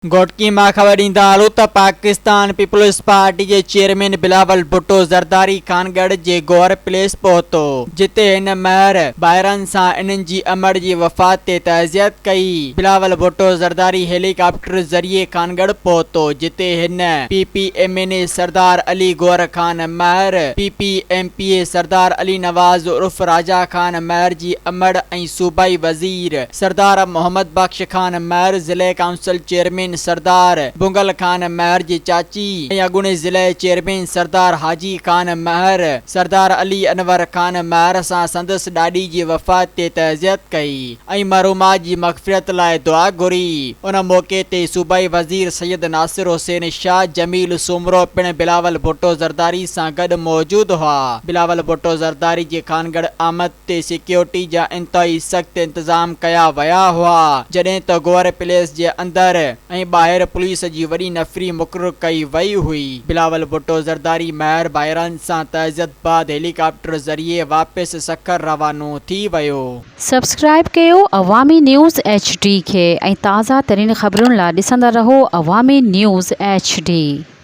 گهوٽڪي مان خبر ڏيندا هلون ته پاڪستان پيپلز پارٽي جي چيئرمين بلاول ڀٽو زرداري خانڳڙهه جي گوهر پليس پهتو، جتي هن مهر ڀائرن سان انهن جي امڙ جي وفات تي تعزيت ڪئي. بلاول ڀٽو زرداري هيليڪاپٽر ذريعي خانڳڙهه پهتو، جتي هن P P M N A Sardar Ali Gohar Khan Mahar, P P M P A Sardar Ali Nawaz عرف راجا خان مهر جي امڙ ۽ صوبائي وزير سردار محمد بخش خان مهر، ضلعي ڪائونسل چيئرمين سردار بنگل خان مهر جي چاچي ۽ اڳوڻي ضلعي چيئرمين سردار حاجي خان مهر، سردار علي انور خان مهر سان سندس ڏاڏي جي وفات تي تعزيت ڪئي ۽ مرحومه جي مغفرت لاء دعا گهري. ان موقعي تي صوبائي وزير سيد ناصر حسين شاهه، جميل سومرو پڻ بلاول ڀٽو زرداري سان گڏ موجود هئا. بلاول ڀٽو زرداري جي خانڳڙهه آمد تي سيڪيورٽي جا انتهائي سخت انتظام ڪيا ويا هئا، جڏهن ته گوهر پليس جي اندر ۽ ٻاهر پوليس جي وڏي نفري مقرر ڪئي وئي هئي. بلاول ڀٽو زرداري مهر ڀائرن سان تعزيت بعد هيليڪاپٽر ذريعي واپس سکر روانو ٿي ويو. سبسڪرائيب ڪيو عوامي نيوز ايڇ ڊي کي ۽ تازه ترين خبرن لا ڏسندا رهو عوامي نيوز ايڇ ڊي.